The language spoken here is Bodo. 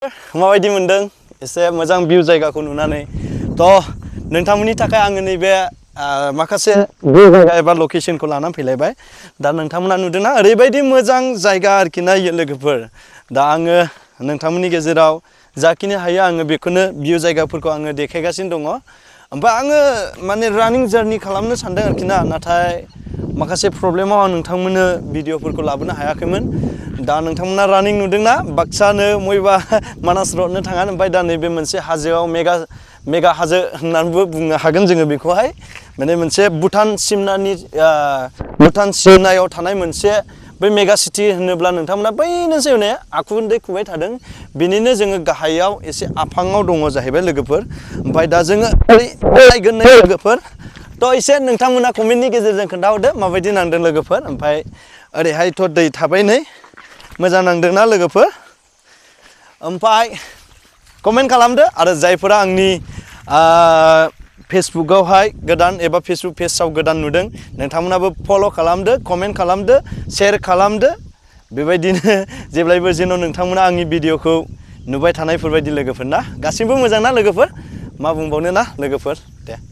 माबायदि मोनदों एसे मोजां भिउ जायगाखौ नुनानै तो नोंथांमोननि थाखाय आङो नैबे माखासे जायगा एबा लकेशनखौ लानानै फैलायबाय दा नोंथांमोना नुदोंना ओरैबायदि मोजां जायगा आरोखि ना लोगोफोर दा आङो नोंथांमोननि गेजेराव जाखिनि हायो आङो बेखौनो भिउ जायगाफोरखौ आङो देखायगासिनो दङ ओमफ्राय आङो माने रानिं जार्नि खालामनो सानदों आरोखि ना नाथाय माखासे प्रब्लेमाव आं नोंथांमोननो भिडिअफोरखौ लाबोनो हायाखैमोन दा नोंथांमोना रानिं नुदोंना बाक्सानो मयबा मानास रडनो थाङा ओमफ्राय दा नैबे मोनसे हाजोआव मेगा हाजो होननानैबो बुंनो हागोन जोङो बेखौहाय माने मोनसे भुटान सिमनायाव थानाय मोनसे बै मेगा सिटि होनोब्ला नोंथांमोना बैनोसै हनै आखुन्दै खुबाय थादों बिनिनो जोङो गाहायाव एसे आफाङाव दङ जाहैबाय लोगोफोर ओमफ्राय दा जोङो नायगोन लोगोफोर तो एसे नोंथांमोना कमेन्टनि गेजेरजों खोन्थाहरदो माबायदि नांदों लोगोफोर ओमफ्राय ओरैहायथ' दै थाबाय नै मोजां नांदोंना लोगोफोर ओमफ्राय कमेन्ट खालामदो आरो जायफोरा आंनि फेसबुकआवहाय गोदान एबा फेसबुक पेजआव गोदान नुदों नोंथांमोनाबो फल' खालामदो कमेन्ट खालामदो शेयार खालामदो बेबायदिनो जेब्लायबो जेन' नोंथांमोना आंनि भिडिअखौ नुबाय थानायफोरबायदि लोगोफोर ना गासिबो मोजां ना लोगोफोर मा बुंबावनो ना लोगोफोर दे